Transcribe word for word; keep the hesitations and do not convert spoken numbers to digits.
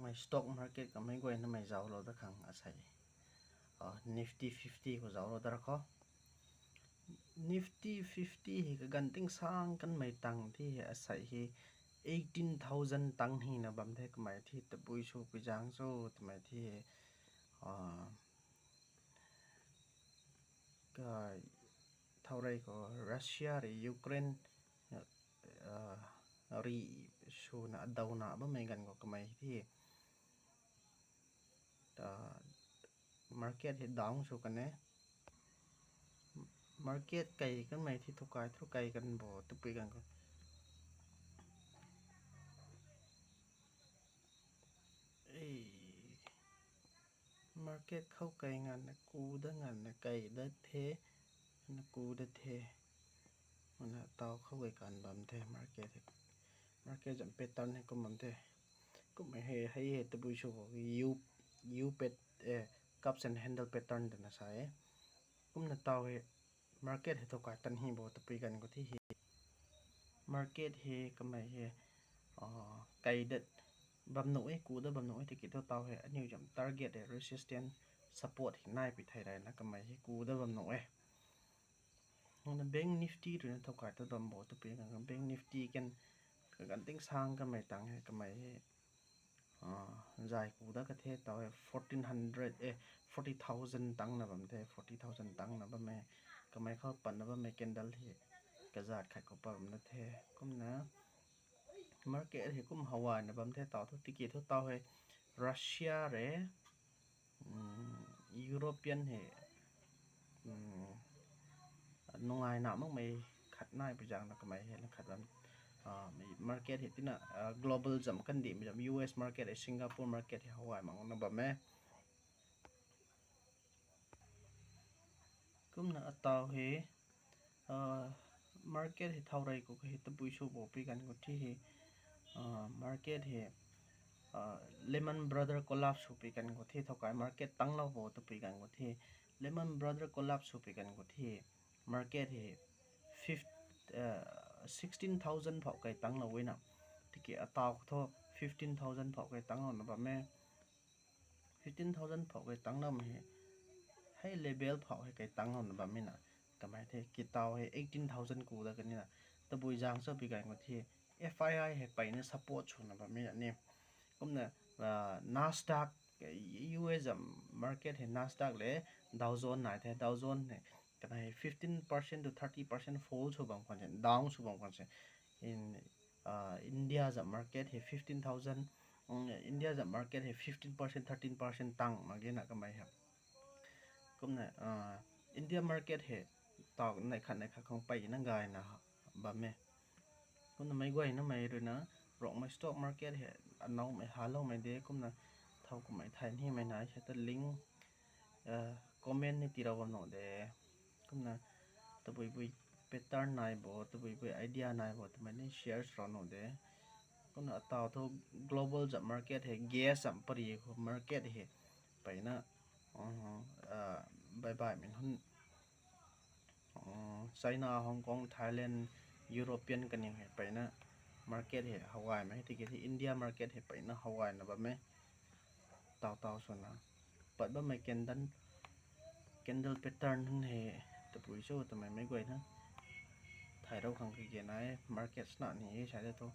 Mei stock market kamei guaynamei zauclou dat khang asei, Nifty fifty khou zauclou dat kho. Nifty fifty hei kaganv tingsang kanmei tang thi hei asei hei eighteen thousand tang hina bam the. Kamei thi tabui sw pui zaeng cho twmei thi hei, thow rei khou Russia rui Ukraine rih swna adauna bammei ganv khou kamei thi market hei down sw kan e. Market kei kanmei thi thowkai thowkai kan bo twpui ganv khou, market khou kei nganvna ku dat nganvna kei dat the, na ku dat the. Mana taw khou kei kan bam the market hei. Market zam pattern hei kum bam the. Kumhmei hei hei hei tabui sw bo U, U pat, cups and handle pattern twna sa e. Kumna taw hei market hei thowkai tan hi bo twpui ganv khou thi hei, market hei kamei hei kei dat bam nuh e, ku dat bam nuh e. Tiki thu taw hei aniu zam target hei resistance, support hei nai pui thei rayna kamei hei ku dat bam nuh e. Kumna Bank Nifty ruina thowkai ta bam bo twpui ganv khou Bank Nifty kan kaganv tingsang kanmei tang hei kamei hei zay ku dat ka the. Taw hei fourteen hundred, forty thousand tangna bam the, forty thousand tangna bam e. Kamei khou patna bammei candle hei kazat khat khou pat bam na the. Kumna market hei kum hawayna bam the taw thu. Tiki thu taw hei Russia rui European hei nungaina makmei khat nai pui zaengna kamei hei na khat bam, market hei tina global zam kandihmei zam U S market hei, Singapore market hei haway makna bam e. Kumna ataw hei market hei thow rei khou hei tabui sw bo pui ganv khou thi hei market hei Lehman Brother collapse sw pui ganv khou thi thowkai market tanglou bo twpui ganv khou thi, Lehman Brother collapse sw pui ganv khou thi market hei sixteen thousand phou kei tanglou e na. Tiki ataw khou thu fifteen thousand phou kei tanglouna bam e. Fifteen thousand phou kei tangloumei hei, hei level phou hei kei tanglouna bam e na. Kamei the kitaw hei eighteen thousand ku dat kanina. Tabui zaeng cho pui ganv khou thi F I I hei peyna support swna bam e na ni. Kumna Nasdaq, U S zam market hei Nasdaq le Dow Jones nai the. Dow Jones hei kanei fifteen percent to thirty percent fall sw bam khwan se, down sw bam khwan se. India zam market hei fifteen thousand, India zam market hei fifteen percent, thirteen percent tang mak ge na kamei hei. Kumna India market hei taw neih khat neih khat khang peyna gayna bam e. Kumna meic guaynamei ruina Rongmei stock market hei anoumei haloumei de. Kumna thow kummei thay nimei nai se ta link, comment ni tiilou bam nuh de. Kumna tabuibui pattern nai bo, tabuibui idea nai bo twmei ni share swlou nuh de. Kumna ataw thu global zam market hei, gas zam pary khou market hei peyna baibaihmei hun China, Hong Kong, Thailand, European kaniw hei peyna market hei hawgaymei tiki the India market hei peyna hawgayna bam e. Taw taw swna pat bammei candle, candle pattern hei tabui cho twmei meic guayna thay rou khang kage nai e. Market sna ni e sa de thu